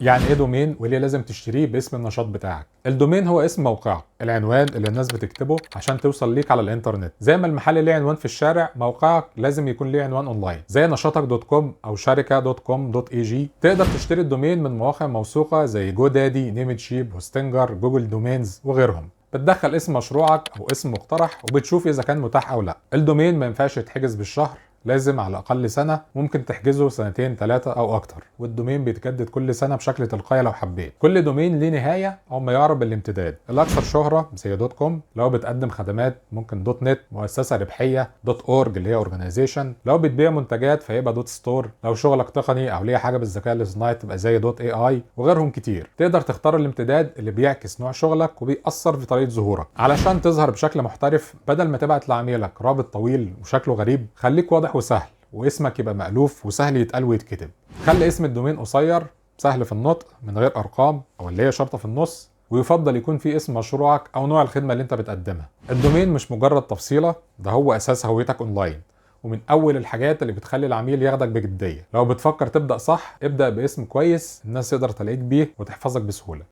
يعني ايه domain وليه لازم تشتريه باسم النشاط بتاعك؟ ال domain هو اسم موقعك، العنوان اللي الناس بتكتبه عشان توصل ليك على الانترنت. زي ما المحل ليه عنوان في الشارع، موقعك لازم يكون ليه عنوان اونلاين، زي نشاطك dot com او شركة dot com dot eg. تقدر تشتري ال domain من مواقع موثوقة زي GoDaddy، Namecheap، Hostinger، Google Domains وغيرهم. بتدخل اسم مشروعك او اسم مقترح وبتشوف اذا كان متاح او لا. ال domain ما ينفعش يتحجز بالشهر، لازم على الاقل سنه، ممكن تحجزه سنتين 3 او اكتر. وال domain بيتجدد كل سنة بشكل تلقائي لو حبيت. كل domain ليه نهاية او ما يعرف بالامتداد. الاكثر شهره زي dot com لو بتقدم خدمات، ممكن dot net مؤسسة ربحيه، dot org اللي هي organization لو بتبيع منتجات فيبقى dot store، لو شغلك تقني او ليه حاجة بالذكاء الاصطناعي تبقى زي dot AI وغيرهم كتير. تقدر تختار الامتداد اللي بيعكس نوع شغلك وبيأثر في طريقه ظهورك علشان تظهر بشكل محترف. بدل ما تبعت لعميلك رابط طويل وشكله غريب، خليك واضح وسهل، واسمك يبقى مألوف وسهل يتقال ويتكتب. خلي اسم ال domain قصير، سهل في النطق، من غير ارقام او اللي هي شرطه في النص، ويفضل يكون في اسم مشروعك او نوع الخدمة اللي انت بتقدمها. ال domain مش مجرد تفصيله، ده هو اساس هويتك اونلاين، ومن اول الحاجات اللي بتخلي العميل ياخدك بجدية. لو بتفكر تبدا صح، ابدا باسم كويس الناس تقدر تلاقيك بيه وتحفظك بسهولة.